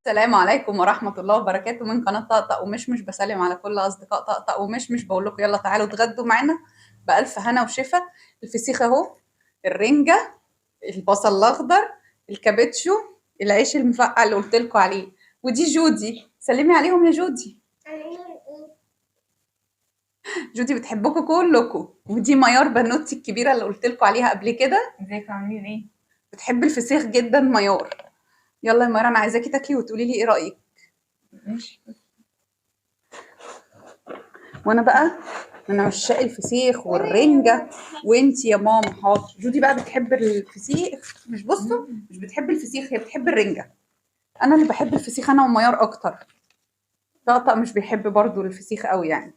السلام عليكم ورحمة الله وبركاته من قناة طقطق ومشمش. بسلم على كل أصدقاء طقطق ومشمش، بقول لكم يلا تعالوا اتغدوا معانا بألف هنا وشفا. الفسيخ أهو، الرنجة، البصل الأخضر، الكابتشو، العيش المفقع اللي قلت لكم عليه، ودي جودي. سلمي عليهم يا جودي. جودي بتحبكم كلكم. ودي ميار بنوتي الكبيرة اللي قلت لكم عليها قبل كده. ازيكم عاملين ايه؟ بتحب الفسيخ جدا ميار. يلا يا ميار انا عايزاكي تاكلي وتقولي لي ايه رايك. ماشي. وانا بقى من عشاق الفسيخ والرنجه، وانتي يا ماما. حاضر. جودي بقى بتحب الفسيخ، مش بصوا مش بتحب الفسيخ، هي بتحب الرنجه. انا اللي بحب الفسيخ انا وميار اكتر. طقطق مش بيحب برضو الفسيخ قوي يعني.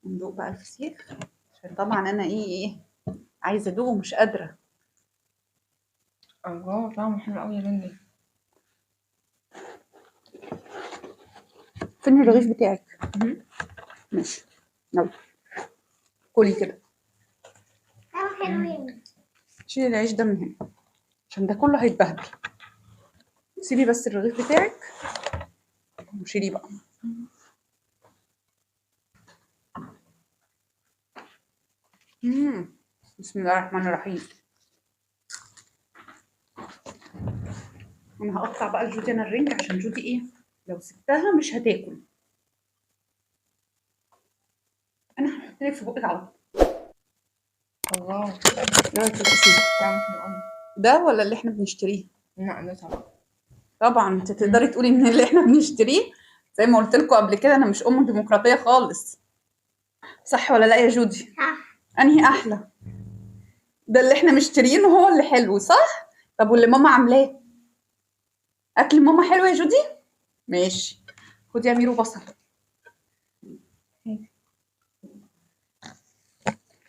ندوق بقى الفسيخ عشان طبعا انا ايه عايزه ادوقه مش قادرة. الله طعمه حلو قوي يا رنجه. فين الرغيف بتاعك؟ ماشي يلا كلي كده. حلوين. شيلي العيش ده من هنا عشان ده كله هيتبهدل. سيبي بس الرغيف بتاعك وشيلي بقى. بسم الله الرحمن الرحيم. انا هقطع بقى لجودي انا الرنجة عشان جودي ايه لو سبتها مش هتاكل. انا هحط لك في بقك على طول. الله. ايه رايك في الفسيخ؟ طعمه حلو قوي. ده ولا اللي احنا بنشتريه؟ لا ده طبعا. طبعا انت تقدري تقولي ان اللي احنا بنشتريه، زي ما قلت لكم قبل كده انا مش ام ديمقراطية خالص. صح ولا لا يا جودي؟ صح. انهي احلى؟ ده اللي احنا مشتريينه هو اللي حلو صح؟ طب واللي ماما عاملاه؟ اكل ماما حلو يا جودي؟ ماشي. خدي يا ميرو بصل.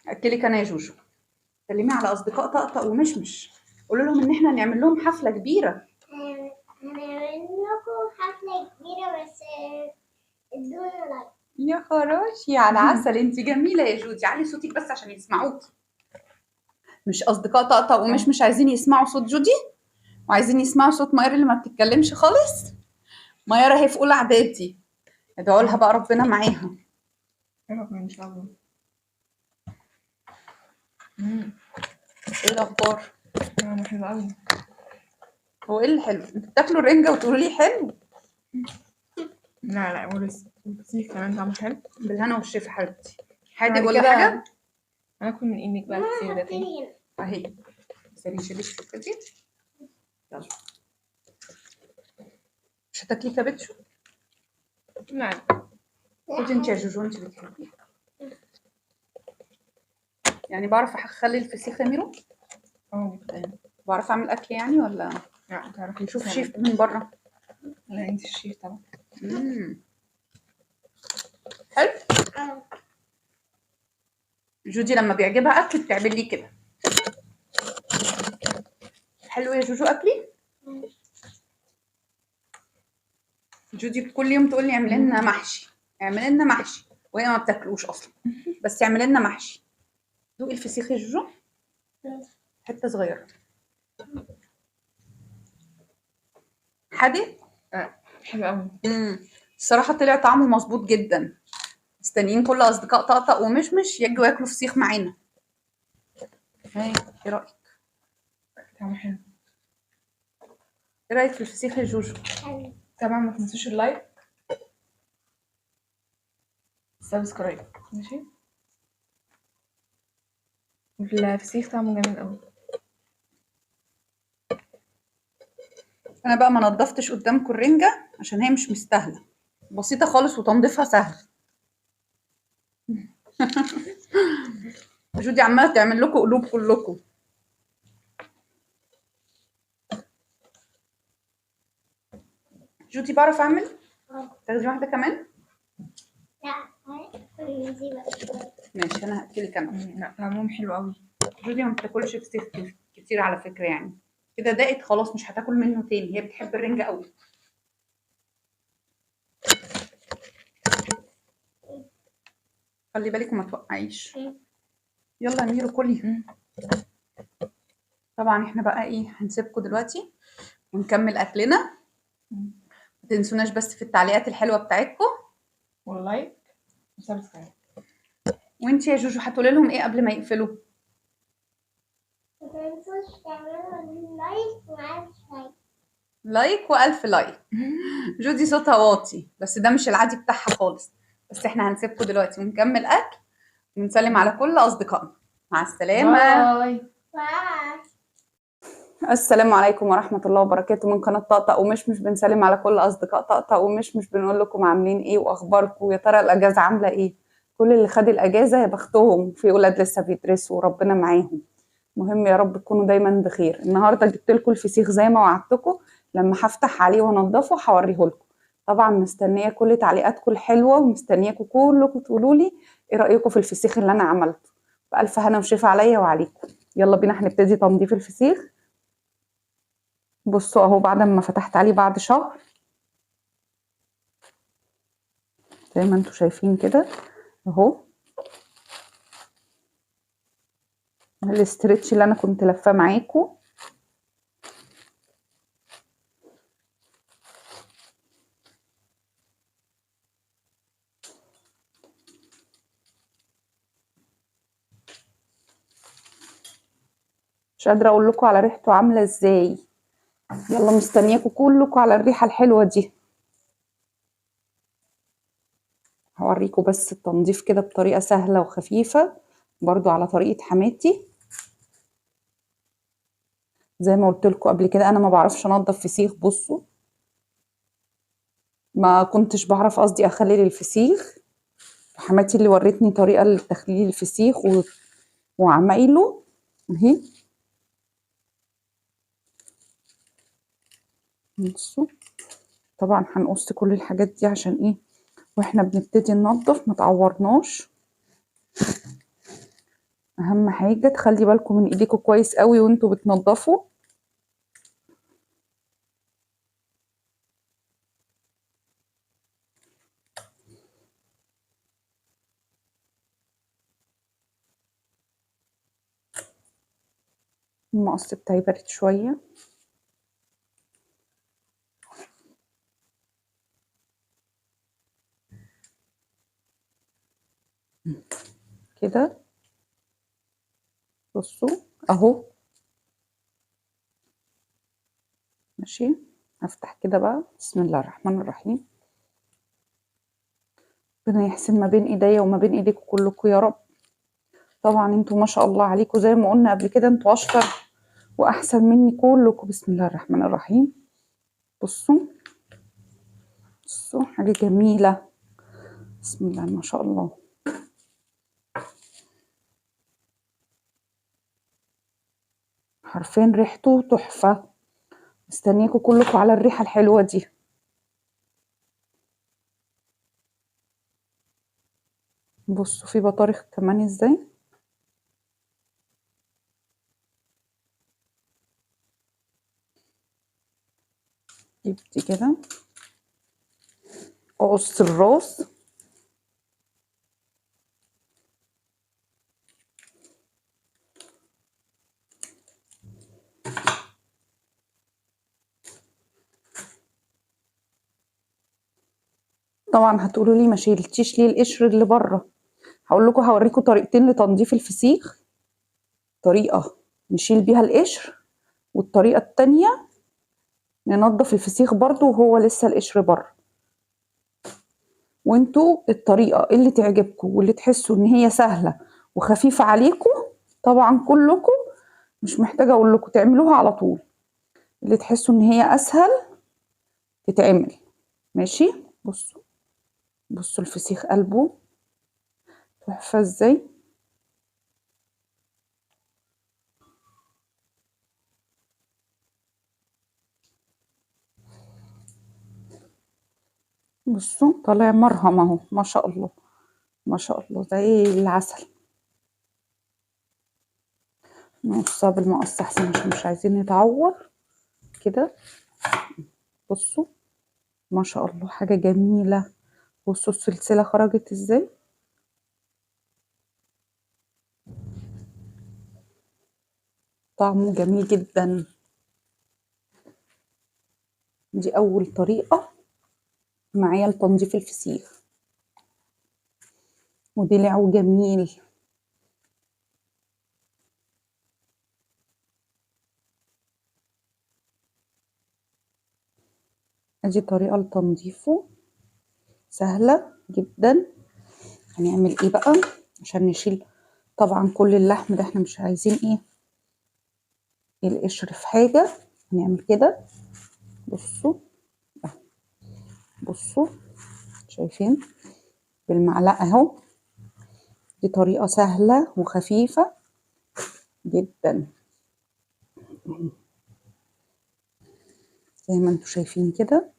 اكلك انا يا جوجو. سلمي على اصدقاء طقطق ومشمش، قولوا لهم ان احنا هنعمل لهم حفلة كبيرة. هنعمل لكم حفلة كبيرة بس ادونا like. يا خراشي على عسل، انت جميلة يا جودي. علي صوتك بس عشان يسمعوكي. مش اصدقاء طقطق ومشمش عايزين يسمعوا صوت جودي وعايزين يسمعوا صوت ميار اللي ما بتتكلمش خالص؟ ميار اهي في اولى اعدادي، ادعوا لها بقى ربنا معاها. يا رب ان شاء الله. ايه الاخبار؟ طعمه حلو قوي. هو ايه اللي حلو؟ انتوا بتاكلوا الرنجه وتقولوا لي حلو؟ لا لا والفسيخ كمان طعمه حلو. بالهنا والشفا حبيبتي. حادق ولا حاجة؟ انا اكل من ايدك بقى الفسيخ ده تاني. اهي استني شيلي الشوكة دي. يلا. مش هتاكلي كابتشو؟ لا. خدي انت يا جوجو، انت بتحبيه. يعني بعرف اخلي الفسيخ يا ميرو؟ اه جدا. بعرف اعمل اكل يعني ولا؟ لا بتعرفي. نشوف شيف من بره. لا انت الشيف طبعا. حلو. جودي لما بيعجبها اكل بتعمل لي كده. حلو يا جوجو اكلي؟ جودي كل يوم تقول لي اعملي لنا محشي، اعملي لنا محشي، وهي ما بتاكلوش اصلا، بس اعملي لنا محشي. دوقي الفسيخ يا جوجو، حتة صغيرة. حادق؟ حلو قوي. الصراحة طلع طعمه مظبوط جدا. مستنيين كل اصدقاء طقطق ومشمش يجوا ياكلوا فسيخ معانا. ايه رايك؟ طعمه حلو. ايه رايك في الفسيخ يا جوجو؟ طبعا ما تنسوش ال like subscribe. ماشي. الفسيخ طعمه جميل قوي. انا بقى ما نضفتش قدامكم الرنجه عشان هي مش مستاهلة، بسيطة خالص وتنظيفها سهل. جودي عماله تعمل لكم قلوب كلكم. جودي بعرف اعمل؟ تاخدي واحدة كمان؟ لا ماشي انا هاكلك انا. لا طعمهم حلو قوي. جودي ما بتاكلش فسيخ كتير على فكرة، يعني كده دقت خلاص مش هتاكل منه تاني، هي بتحب الرنجه قوي. خلي بالك وما توقعيش. يلا يا ميرو كلي. طبعا احنا بقى ايه هنسيبكم دلوقتي ونكمل اكلنا. ما تنسوناش بس في التعليقات الحلوة بتاعتكم وال like و subscribe. وانت يا جوجو هتقولي لهم ايه قبل ما يقفلوا؟ ما تنسوش تعملوا like وعلى like. like والف like. جودي صوتها واطي بس ده مش العادي بتاعها خالص. بس احنا هنسيبكم دلوقتي ونكمل اكل ونسلم على كل اصدقائنا. مع السلامة. bye. bye. السلام عليكم ورحمة الله وبركاته. من قناة طقطق ومشمش بنسلم على كل أصدقاء طقطق ومشمش، بنقول لكم عاملين إيه وأخباركم، يا ترى الأجازة عاملة إيه؟ كل اللي خد الأجازة يا بختهم، في أولاد لسه بيدرسوا وربنا معاهم. مهم يا رب تكونوا دايما بخير. النهاردة جبت لكم الفسيخ زي ما وعدتكم، لما هفتح عليه وانضفه هوريه لكم. طبعا مستنية كل تعليقاتكم الحلوة، ومستنياكم كلكم تقولوا لي إيه رأيكم في الفسيخ اللي أنا عملته. بألف هنا وشفا عليا وعليكم. يلا بينا هنبتدي تنظيف الفسيخ. بصوا اهو بعد ما فتحت عليه بعد شهر زي ما انتوا شايفين كده اهو، الاسترتش اللي انا كنت لفاه معاكم. مش قادرة اقول لكم على ريحته عامله ازاي. يلا مستنياكم كلكم على الريحة الحلوة دي. هوريكم بس التنظيف كده بطريقة سهلة وخفيفة، برضو على طريقه حماتي. زي ما قلت لكم قبل كده انا ما بعرفش انضف فسيخ. بصوا ما كنتش بعرف، قصدي اخلل الفسيخ. حماتي اللي ورتني طريقه لتخليل الفسيخ وعمايله اهي. بصوا طبعا هنقص كل الحاجات دي عشان ايه، واحنا بنبتدي ننظف ما تعورناش. اهم حاجة تخلي بالكم من ايديكم كويس قوي وانتوا بتنظفوا. المقص بتاعي برد شوية. كده بصوا اهو ماشي. هفتح كده بقى، بسم الله الرحمن الرحيم. ربنا يحسن ما بين ايديا وما بين ايديكم كلكم يا رب. طبعا انتوا ما شاء الله عليكم زي ما قلنا قبل كده انتوا اشطر واحسن مني كلكم. بسم الله الرحمن الرحيم. بصوا بصوا حاجة جميلة، بسم الله ما شاء الله. حرفين ريحته تحفة. مستنياكم كلكم على الريحة الحلوة دي. بصوا في بطارخ كمان ازاي. جبت كده اقص الراس. طبعا هتقولوا لي ما شيلتيش ليه القشر اللي بره؟ هقول لكم، هوريكم طريقتين لتنظيف الفسيخ. طريقه نشيل بيها القشر، والطريقة التانية ننظف الفسيخ برضو وهو لسه القشر بره. وانتوا الطريقة اللي تعجبكم واللي تحسوا ان هي سهلة وخفيفة عليكم، طبعا كلكم مش محتاجه اقول لكم تعملوها على طول. اللي تحسوا ان هي اسهل تتعمل ماشي. بصوا بصوا الفسيخ قلبه تحفة ازاي. بصوا طالع مرهم اهو، ما شاء الله ما شاء الله زي العسل. نقصها بالمقص احسن عشان مش عايزين نتعور كده. بصوا ما شاء الله حاجة جميلة. بصوا السلسلة خرجت ازاي. طعمه جميل جدا. دي اول طريقة معايا لتنظيف الفسيخ. ودلعه جميل. ادي طريقة لتنظيفه سهلة جدا. هنعمل ايه بقى عشان نشيل طبعا كل اللحم ده؟ احنا مش عايزين ايه القشر في حاجة. هنعمل كده، بصوا بصوا، شايفين بالمعلقة اهو. دي طريقة سهلة وخفيفة جدا زي ما انتوا شايفين كده.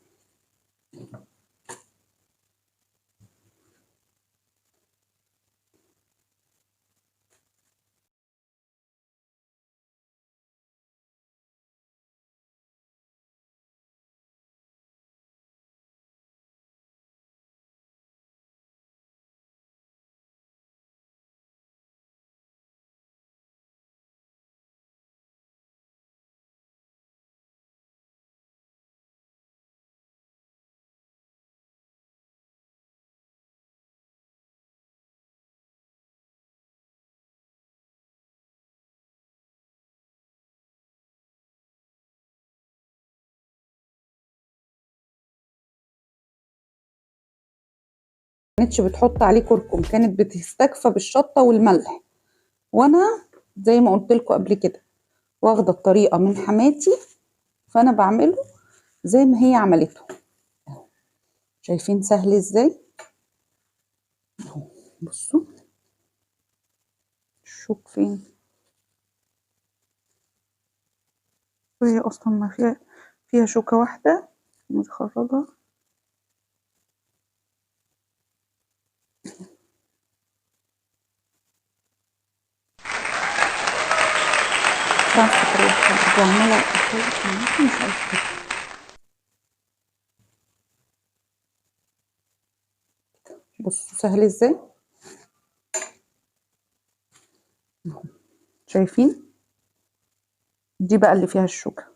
كانتش بتحط عليه كركم، كانت بتستكفى بالشطه والملح. وانا زي ما قلت لكم قبل كده واخده الطريقة من حماتي، فانا بعمله زي ما هي عملته. شايفين سهل ازاي؟ اهو بصوا الشوك فين، وهي اصلا ما فيها شوكه واحدة متخرجة. عمالة أخلص مش عارفة. بصوا سهل ازاي، شايفين؟ دي بقى اللي فيها الشوكة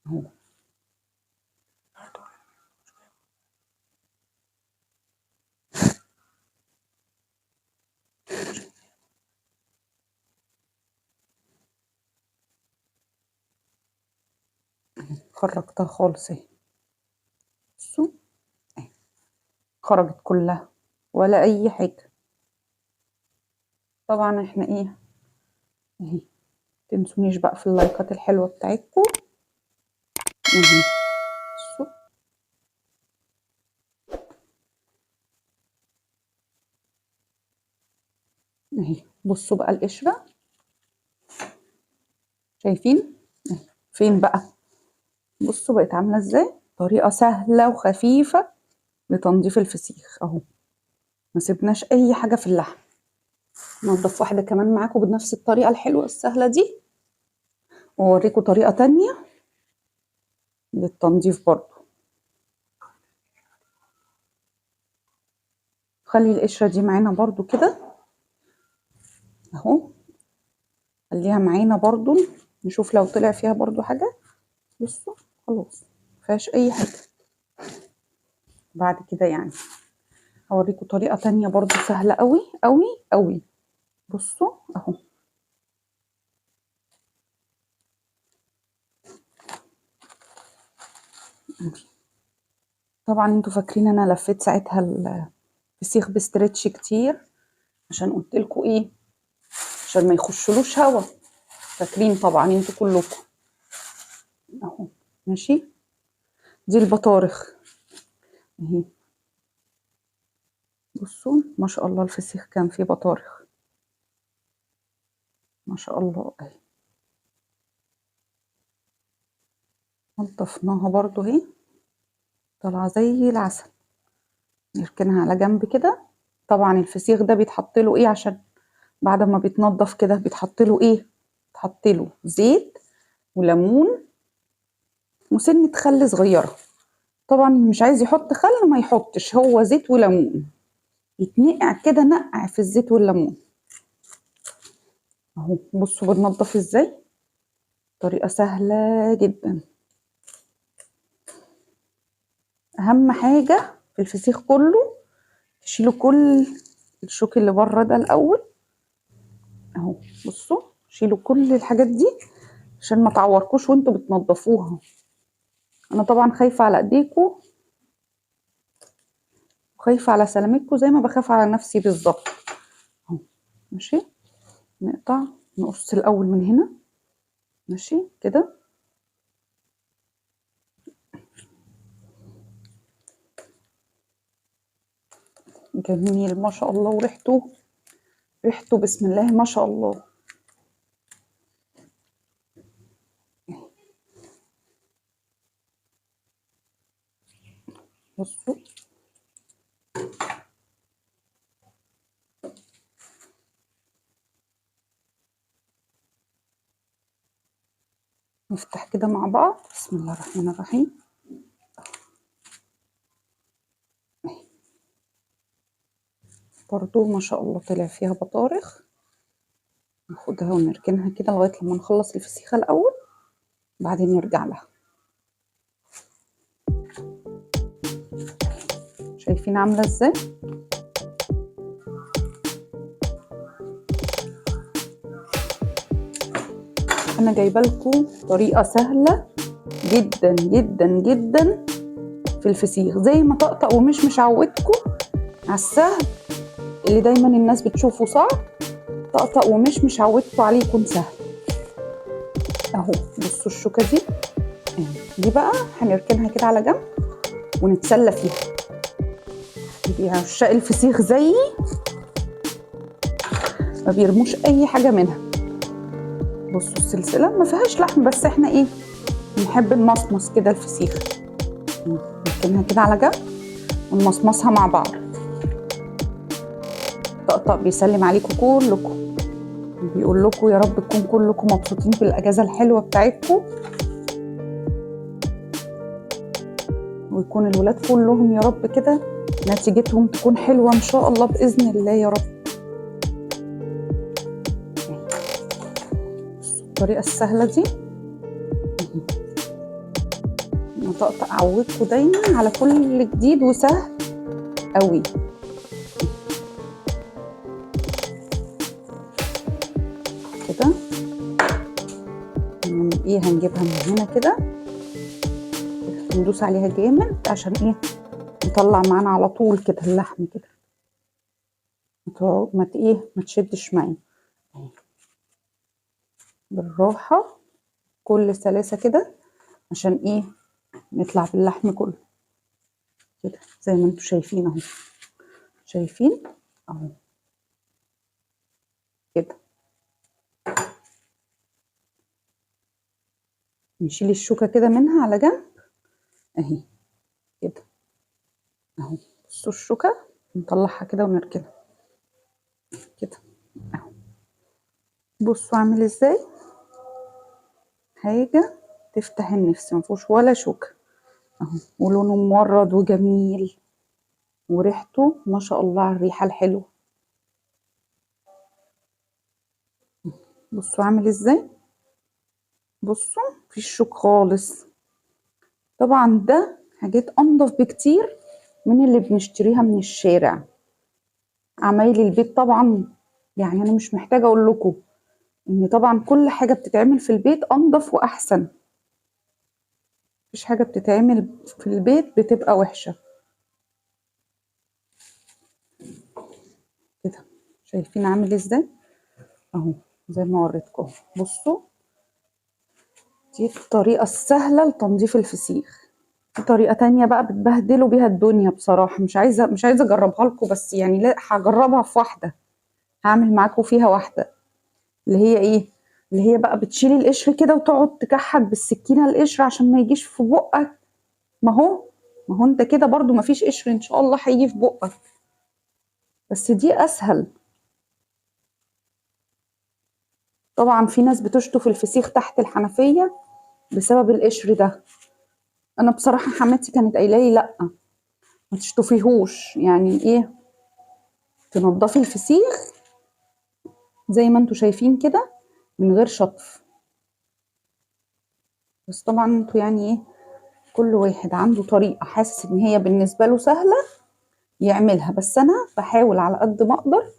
اهو. خرجتها خالص اهي، بصوا اهي خرجت كلها ولا اي حاجة. طبعا احنا ايه اهي، متنسونيش بقى في اللايكات الحلوة بتاعتكم اهي. بصوا اهي، بصوا بقى القشرة، شايفين اهي فين بقى؟ بصوا بقت عامله ازاي. طريقه سهلة وخفيفة لتنظيف الفسيخ اهو، ما سيبناش اي حاجة في اللحم. نضف واحدة كمان معاكم بنفس الطريقة الحلوة السهلة دي، واوريكم طريقه تانية للتنظيف برضو. خلي القشرة دي معانا برضو كده اهو، خليها معانا برضو نشوف لو طلع فيها برضو حاجة. بصوا خلاص مفيهاش اي حاجة. بعد كده يعني هوريكم طريقه تانية برضو سهلة قوي قوي قوي. بصوا اهو، طبعا انتوا فاكرين انا لفيت ساعتها الفسيخ بستريتش كتير عشان قلت لكم ايه، عشان ما يخشلوش هوا، فاكرين طبعا انتوا كلكم اهو. ماشي، دي البطارخ اهي. بصوا ما شاء الله الفسيخ كان فيه بطارخ ما شاء الله اهي، نضفناها برضو اهي، طالعه زي العسل. نركنها على جنب كده. طبعا الفسيخ ده بيتحط له ايه عشان بعد ما بيتنضف كده بيتحط له ايه؟ بيتحط له زيت وليمون وسنة خل صغيرة. طبعا مش عايز يحط خل ما يحطش، هو زيت وليمون، يتنقع كده نقع في الزيت والليمون اهو. بصوا بننضف ازاي، طريقه سهلة جدا. اهم حاجة في الفسيخ كله تشيلوا كل الشوك اللي بره ده الاول اهو. بصوا شيلوا كل الحاجات دي عشان ما تعوركوش وانتوا بتنضفوها. انا طبعا خايفة على ايديكوا وخايفة على سلامتكوا زي ما بخاف على نفسي بالظبط اهو. ماشي، نقطع نقص الاول من هنا. ماشي كده. جميل ما شاء الله، وريحته ريحته بسم الله ما شاء الله. بصوا نفتح كده مع بعض. بسم الله الرحمن الرحيم. برضو ما شاء الله طلع فيها بطارخ. ناخدها ونركنها كده لغاية لما نخلص الفسيخة الأول، بعدين نرجع لها. شايفين عاملة ازاي؟ انا جايبه لكم طريقة سهلة جدا جدا جدا في الفسيخ، زي ما طقطق ومش عودتكم على السهل اللي دايما الناس بتشوفه صعب. طقطق ومش عودتكم عليه يكون سهل اهو. بصوا الشوكة دي، دي بقى هنركنها كده على جنب ونتسلى فيها. دي عشاق الفسيخ زيي ما بيرموش اي حاجة منها. بصوا السلسلة ما فيهاش لحم، بس احنا ايه بنحب نمصمص كده الفسيخ. نركنها كده على جنب ونمصمصها مع بعض. طقطق بيسلم عليكم كلكم، بيقول لكم يا رب تكون كلكم مبسوطين في الاجازة الحلوة بتاعتكم، ويكون الولاد كلهم يا رب كده نتيجتهم تكون حلوة ان شاء الله باذن الله يا رب. الطريقة السهلة دي طقطق عودكم دايما على كل جديد وسهل قوي. كده ايه هنجيبها من هنا كده، ندوس عليها جامد عشان ايه نطلع معانا على طول كده اللحم كده، ما ايه ما تشدش معانا. بالراحة كل سلاسة كده عشان ايه نطلع باللحم كله كده زي ما انتم شايفين اهو. شايفين اهو كده. نشيل الشوكة كده منها على جنب اهي كده اهو. بصوا الشوكة نطلعها كده ونركنها كده اهو. بصوا عامل ازاي، حاجة تفتح النفس، مفيهوش ولا شوكه اهو، ولونه مورد وجميل، وريحته ما شاء الله على الريحة الحلوة. بصوا عامل ازاي، بصوا مفيش شوك خالص. طبعا ده حاجات انضف بكتير من اللي بنشتريها من الشارع. عمايل البيت طبعا، يعني انا مش محتاجه اقول لكم ان طبعا كل حاجة بتتعمل في البيت انضف واحسن. مفيش حاجة بتتعمل في البيت بتبقى وحشة كده. شايفين عامل ازاي اهو زي ما وريتكم. بصوا دي الطريقة السهلة لتنظيف الفسيخ. في طريقه تانية بقى بتبهدلوا بيها الدنيا بصراحة، مش عايزه اجربها لكم، بس يعني لا هجربها في واحدة، هعمل معاكم فيها واحدة اللي هي ايه، اللي هي بقى بتشيلي القشر كده وتقعد تكحت بالسكينة القشر عشان ما يجيش في بقك. ما هو انت كده برضو ما فيش قشر ان شاء الله هيجي في بقك، بس دي اسهل. طبعا في ناس بتشطف الفسيخ تحت الحنفية بسبب القشر ده. انا بصراحة حماتي كانت قايله لي لا ما تشطفيهوش، يعني ايه تنضفي الفسيخ زي ما انتوا شايفين كده من غير شطف. بس طبعا انتوا يعني ايه كل واحد عنده طريقة حاسس ان هي بالنسبة له سهلة يعملها، بس انا بحاول على قد ما اقدر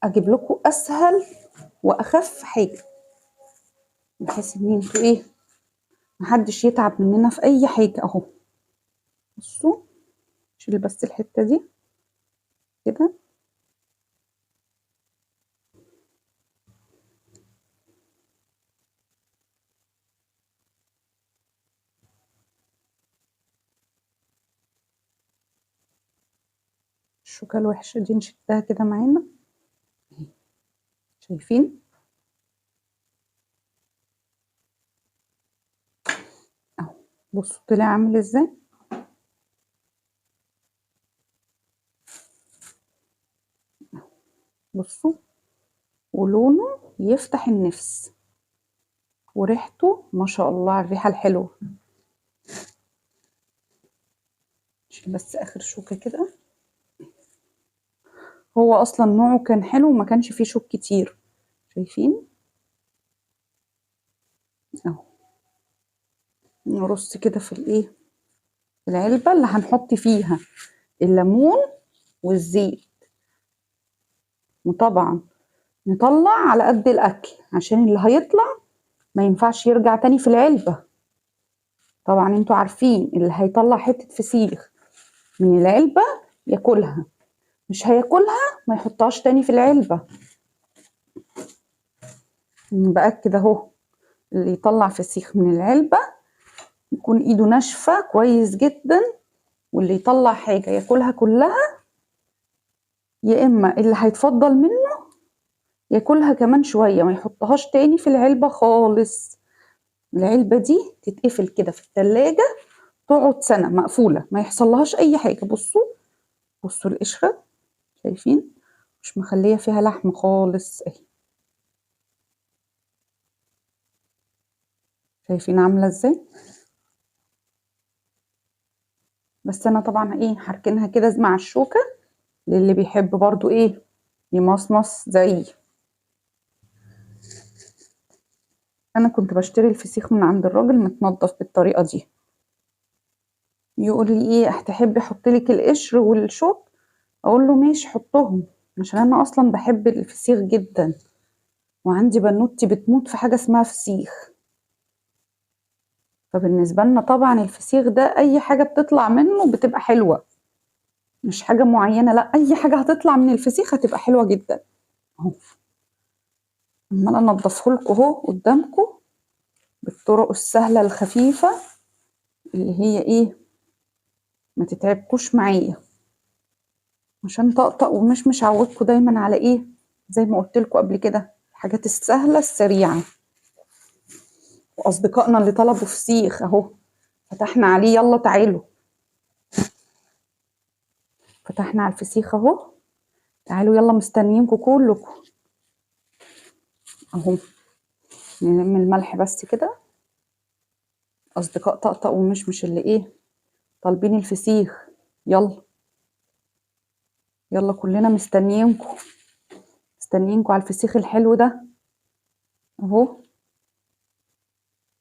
اجيب لكم اسهل واخف حاجة، بحيث ان انتوا ايه محدش يتعب مننا في اي حاجة. اهو بصوا، شيل بس الحتة دي كده. الشوكة الوحشة دي نشدها كده معانا، شايفين اهو. بصوا طلع عامل ازاي. بصوا ولونه يفتح النفس، وريحته ما شاء الله على الريحة الحلوة. شيل بس اخر شوكة كده. هو اصلا نوعه كان حلو وما كانش فيه شوك كتير، شايفين اهو. نرص كده في الايه العلبة اللي هنحط فيها الليمون والزيت، وطبعا نطلع على قد الاكل عشان اللي هيطلع ما ينفعش يرجع تاني في العلبة. طبعا انتوا عارفين اللي هيطلع حتة فسيخ من العلبة ياكلها، مش هياكلها ما يحطهاش تاني في العلبة. بأكد اهو، اللي يطلع فسيخ من العلبة يكون ايده ناشفة كويس جدا، واللي يطلع حاجة ياكلها كلها، يا اما اللي هيتفضل منه ياكلها كمان شوية ما يحطهاش تاني في العلبة خالص. العلبة دي تتقفل كده في التلاجة، تقعد سنة مقفولة ما يحصلهاش اي حاجة. بصوا بصوا القشرة، شايفين مش مخلية فيها لحم خالص اهي، شايفين عاملة ازاي. بس انا طبعا ايه هركنها كده مع الشوكة للي بيحب برضو ايه يمصمص زي انا. كنت بشتري الفسيخ من عند الراجل متنضف بالطريقة دي، يقول لي ايه هتحبي احط لك القشر والشوك، اقول له ماشي حطهم، عشان انا اصلا بحب الفسيخ جدا، وعندي بنوتي بتموت في حاجة اسمها فسيخ. فبالنسبه لنا طبعا الفسيخ ده اي حاجة بتطلع منه بتبقى حلوة، مش حاجة معينة، لا اي حاجة هتطلع من الفسيخ هتبقى حلوة جدا. اهو عماله انضفه لكم اهو قدامكم بالطرق السهلة الخفيفة اللي هي ايه ما تتعبكوش معايا، عشان طقطق ومش مش عودكم دايما على ايه زي ما قلت لكم قبل كده الحاجات السهلة السريعة. واصدقائنا اللي طلبوا فسيخ اهو فتحنا عليه، يلا تعالوا، فتحنا على الفسيخ اهو، تعالوا يلا مستنيينكم كلكم اهو. نلم الملح بس كده. اصدقاء طقطق ومشمش اللي ايه طالبين الفسيخ، يلا يلا كلنا مستنيينكم، مستنيينكم على الفسيخ الحلو ده اهو.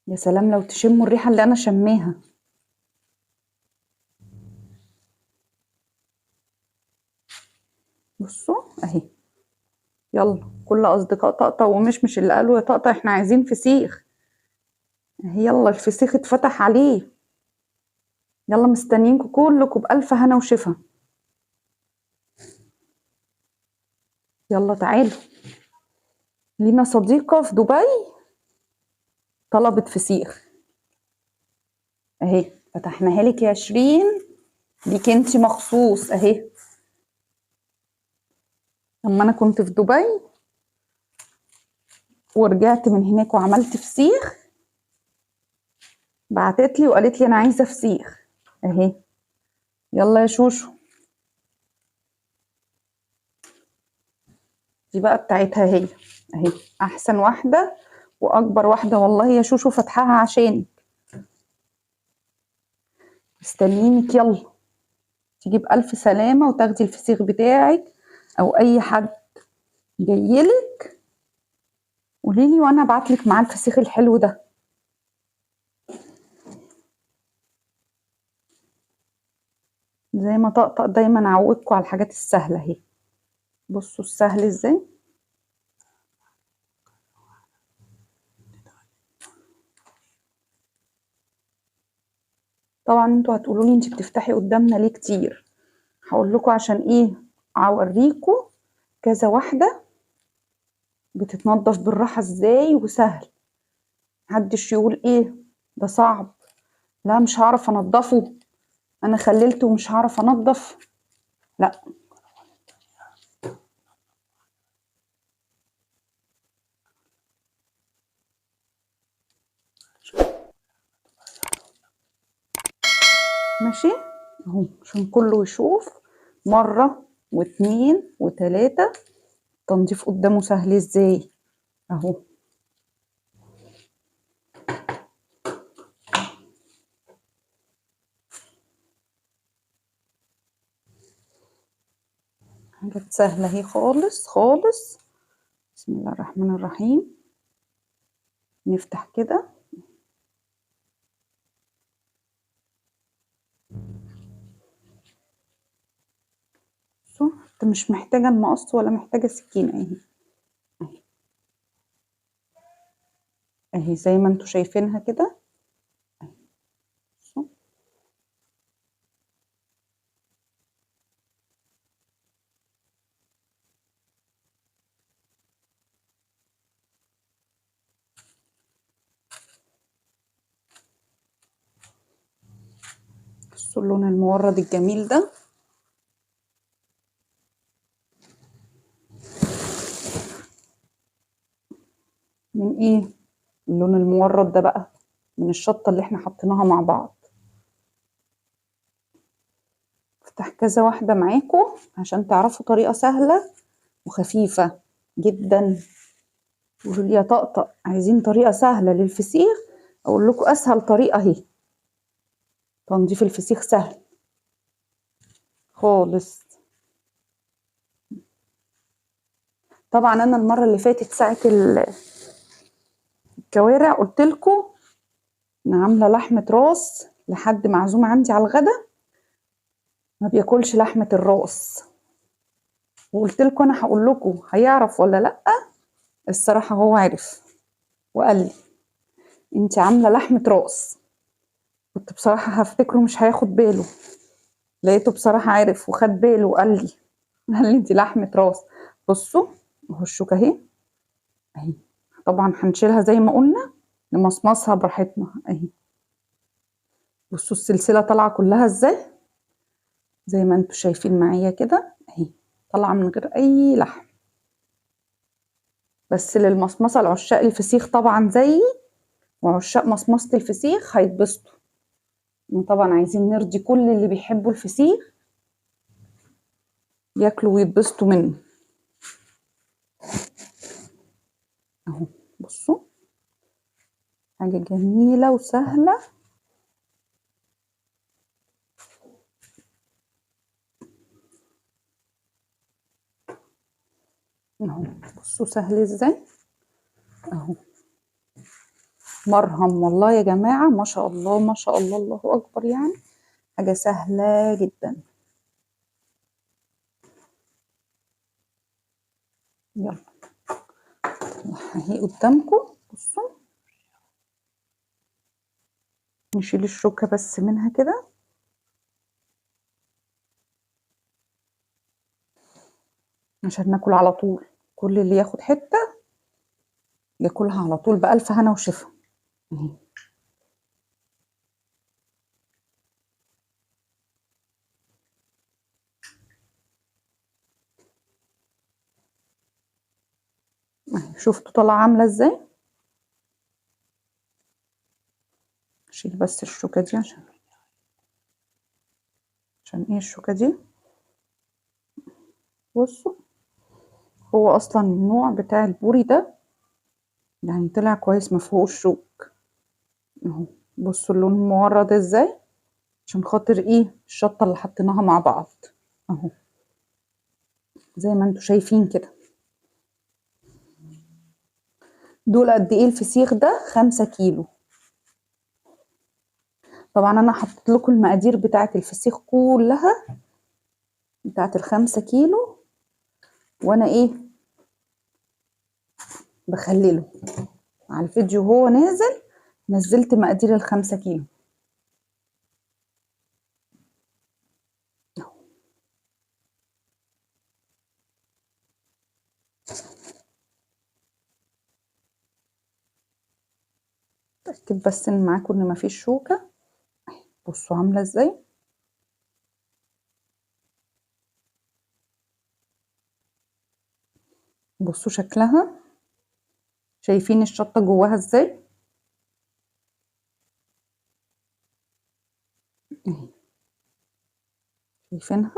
يا سلام لو تشموا الريحة اللي انا شماها. بصوا اهي، يلا كل اصدقاء طقطق ومشمش اللي قالوا يا طقطق احنا عايزين فسيخ، اهي يلا الفسيخ اتفتح عليه، يلا مستنيينكم كلكم بألف هنا وشفا. يلا تعالوا، لينا صديقة في دبي طلبت فسيخ اهي، فتحناها لك يا شيرين، ليك انتي مخصوص اهي. لما انا كنت في دبي ورجعت من هناك وعملت فسيخ، بعتت لي وقالت لي انا عايزه فسيخ اهي. يلا يا شوشو، دي بقى بتاعتها هي اهي، احسن واحدة واكبر واحدة والله يا شوشو، فاتحاها عشانك، مستنيينك. يلا تيجي بألف سلامه وتاخدي الفسيخ بتاعك، او اي حد جايلك قوليلي وانا ابعتلك معاه الفسيخ الحلو ده. زي ما طقطق دايما اعودكم على الحاجات السهلة اهي. بصوا السهل ازاي. طبعا انتوا هتقولوا لي انت بتفتحي قدامنا ليه كتير، هقول لكم عشان ايه، اوريكم كذا واحدة بتتنضف بالراحة ازاي وسهل. محدش يقول ايه ده صعب، لا مش هعرف انضفه، انا خللته ومش هعرف انضف. لا، ماشي اهو عشان كله يشوف. مرة واتنين وتلاتة، التنظيف قدامه سهل ازاي اهو. حاجات سهلة اهي خالص خالص. بسم الله الرحمن الرحيم. نفتح كده، انت مش محتاجة المقص ولا محتاجة سكينة، اهي اهي اهي زي ما انتوا شايفينها كده اهي. بصوا اللون المورد الجميل ده. من ايه اللون المورد ده بقى؟ من الشطة اللي احنا حطيناها مع بعض. افتح كذا واحدة معاكم عشان تعرفوا طريقة سهلة وخفيفة جدا. قولوا لي يا طقطق عايزين طريقة سهلة للفسيخ، اقول لكم اسهل طريقة اهي. تنظيف الفسيخ سهل خالص. طبعا انا المرة اللي فاتت ساعة الكوارع قلت لكم انا عامله لحمه راس لحد معزومه عندي على الغدا ما بياكلش لحمه الراس، وقلت لكم انا هقول لكم هيعرف ولا لا. الصراحة هو عرف وقال لي انت عامله لحمه راس. كنت بصراحة هفتكره مش هياخد باله، لقيته بصراحة عرف وخد باله وقال لي، قال لي انت لحمه راس. بصوا اهو الشوكة اهي اهي، طبعا هنشيلها زي ما قلنا نمصمصها براحتنا اهي. بصوا السلسلة طالعه كلها ازاي، زي ما انتوا شايفين معايا كده اهي، طالعه من غير اي لحم. بس للمصمصه لعشاق الفسيخ طبعا زيي وعشاق مصمصه الفسيخ هيتبسطوا. طبعا عايزين نرضي كل اللي بيحبوا الفسيخ ياكلوا ويتبسطوا منه اهو. بصوا حاجة جميلة وسهلة. اهو بصوا سهل ازاي اهو، مرهم والله يا جماعة، ما شاء الله ما شاء الله، الله اكبر، يعني حاجة سهلة جدا. يلا اهي قدامكم. بصوا نشيل الشوكة بس منها كده، عشان ناكل على طول. كل اللي ياخد حتة ياكلها على طول بألف هنا وشفا اهي. شفتوا طالعه عامله ازاي؟ شيل بس الشوكة دي عشان ايه الشوكة دي. بصوا هو اصلا النوع بتاع البوري ده يعني طلع كويس ما فيهوش شوك اهو. بصوا اللون مورد ازاي، عشان خاطر ايه الشطه اللي حطيناها مع بعض اهو، زي ما انتوا شايفين كده. دول قد ايه الفسيخ ده؟ 5 كيلو. طبعا انا حطيت لكم المقادير بتاعه الفسيخ كلها بتاعه ال5 كيلو، وانا ايه بخلله على الفيديو هو نازل، نزلت مقادير ال5 كيلو. اتاكد بس ان معاكم ان مفيش شوكه. بصوا عامله ازاي. بصوا شكلها، شايفين الشطه جواها ازاي؟ اهي شايفينها.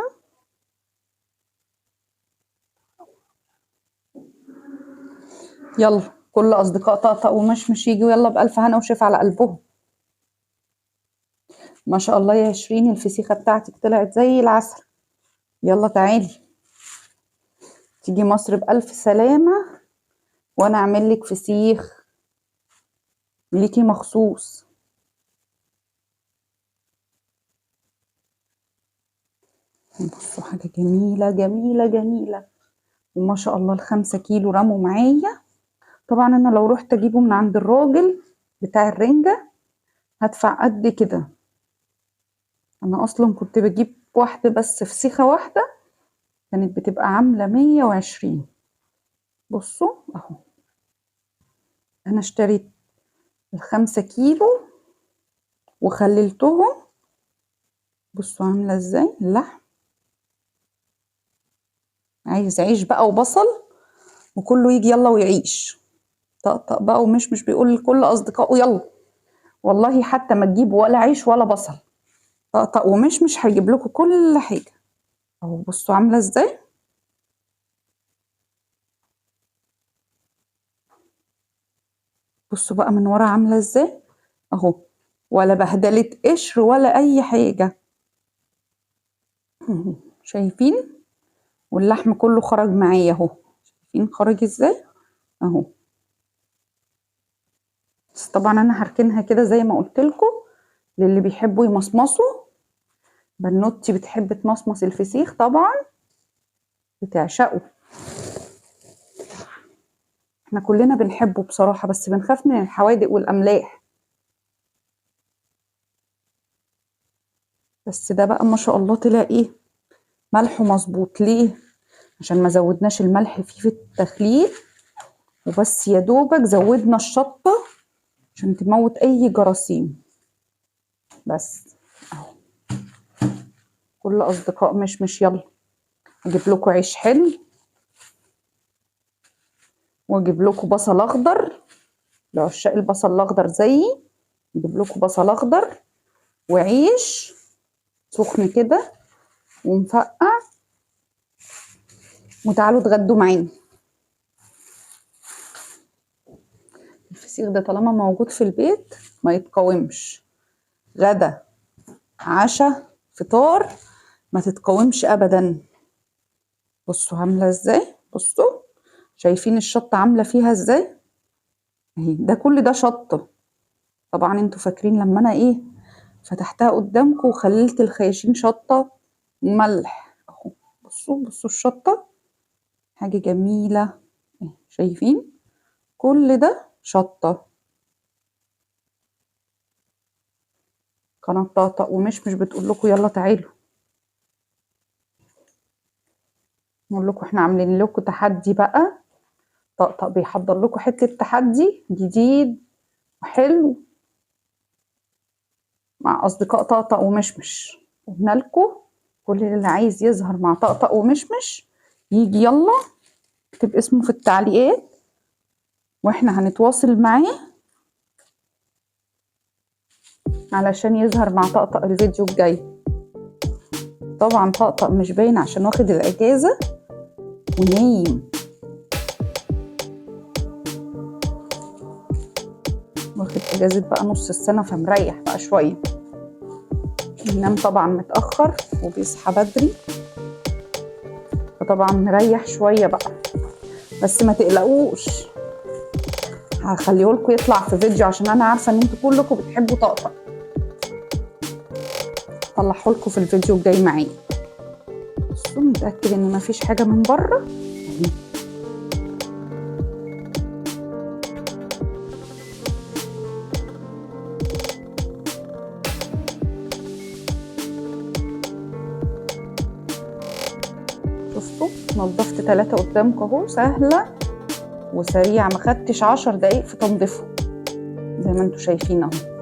يلا كل اصدقاء طقطق ومشمش يجوا يلا بالف هنا وشفا على قلبهم. ما شاء الله يا شيرين، الفسيخه بتاعتك طلعت زي العسل. يلا تعالي تيجي مصر بألف سلامة وانا اعمل لك فسيخ ليكي مخصوص. بصوا حاجة جميلة جميلة جميلة، وما شاء الله ال5 كيلو رموا معايا. طبعا انا لو رحت اجيبه من عند الراجل بتاع الرنجة هدفع قد كده. انا اصلا كنت بجيب واحدة بس، فسيخة واحدة كانت بتبقى عاملة 120. بصوا اهو، انا اشتريت ال5 كيلو وخللتهم. بصوا عاملة ازاي اللحم، عايز عيش بقى وبصل وكله يجي يلا ويعيش. طقطق بقى ومشمش بيقول لكل اصدقائه يلا، والله حتى ما تجيبوا ولا عيش ولا بصل، طقطق ومشمش هيجيب لكم كل حاجة. اهو بصوا عاملة ازاي. بصوا بقى من ورا عاملة ازاي اهو، ولا بهدلة قشر ولا اي حاجة، شايفين؟ واللحم كله خرج معايا اهو، شايفين خرج ازاي اهو. بس طبعا انا هركنها كده زي ما قلت لكم للي بيحبوا يمصمصوا. بنوتي بتحب تمصمص الفسيخ طبعا، بتعشقه. احنا كلنا بنحبه بصراحة، بس بنخاف من الحوادق والأملاح. بس ده بقى ما شاء الله طلع ايه، ملحة مظبوط. ليه؟ عشان ما زودناش الملح فيه في التخليل، وبس يا دوبك زودنا الشطة عشان تموت اي جراثيم. بس اهو كل اصدقاء مشمش يلا اجيب لكم عيش حلو، واجيب لكم بصل اخضر لعشاق البصل الاخضر زيي، اجيب لكم بصل اخضر وعيش سخن كده ومفقع، وتعالوا اتغدوا معانا. الفسيخ ده طالما موجود في البيت ما يتقاومش، غدا عشاء فطار ما تتقاومش ابدا. بصوا عامله ازاي، بصوا شايفين الشطه عامله فيها ازاي اهي، ده كل ده شطه. طبعا انتوا فاكرين لما انا ايه فتحتها قدامكم وخللت الخياشيم شطه وملح اهو. بصوا بصوا الشطه حاجة جميلة، شايفين كل ده شطه. قناة طقطق ومشمش بتقول لكم يلا تعالوا، نقول لكم احنا عاملين لكم تحدي بقى. طقطق بيحضر لكم حتة تحدي جديد وحلو مع اصدقاء طقطق ومشمش. قلنا لكم كل اللي عايز يظهر مع طقطق ومشمش يجي يلا اكتب اسمه في التعليقات واحنا هنتواصل معاه علشان يظهر مع طقطق الفيديو الجاي. طبعا طقطق مش باين عشان واخد الاجازة ونايم، واخد اجازه بقى نص السنة فمريح بقى شوية. بينام طبعا متاخر وبيصحى بدري، فطبعا مريح شوية بقى. بس ما تقلقوش هخليه لكم يطلع في فيديو عشان انا عارفه ان انتوا كلكم بتحبوا طقطق. هطلعه لكم في الفيديو الجاي معايا. بصوا نتاكد ان مفيش حاجة من بره. شفتوا نظفت 3 قدامكم اهو، سهلة وسريعة، ما خدتش 10 دقايق في تنظيفه زي ما انتم شايفين اهو.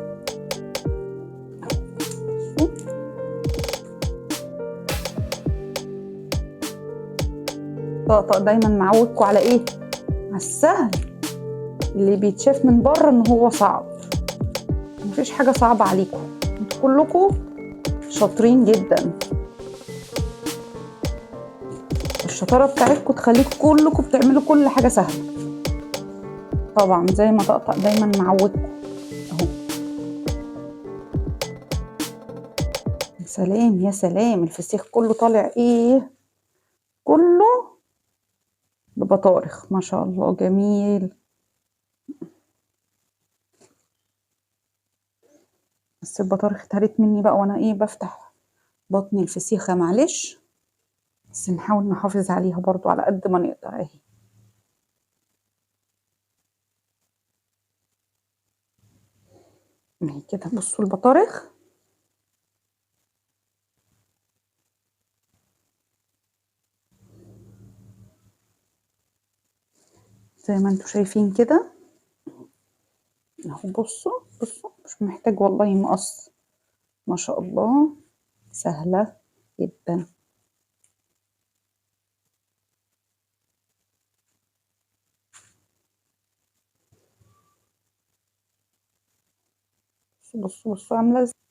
طقطق دايما معودكم على ايه؟ على السهل اللي بيتشاف من بره ان هو صعب. مفيش حاجة صعبة عليكم، انتوا كلكم شاطرين جدا. الشطارة بتاعتكم تخليكم كلكم بتعملوا كل حاجة سهلة. طبعا زي ما طقطق دايما معودكم اهو. يا سلام يا سلام، الفسيخ كله طالع ايه؟ كله ببطارخ ما شاء الله، جميل. بس البطارخ اتهرت مني بقى وانا ايه بفتح بطني الفسيخه، معلش، بس نحاول نحافظ عليها برضو على قد ما نقدر اهي. اهي كده. بصوا البطارخ زي ما انتوا شايفين كده اهو. بصوا بصوا، مش محتاج والله مقص، ما شاء الله سهلة جدا. بصوا بصوا عاملة ازاي.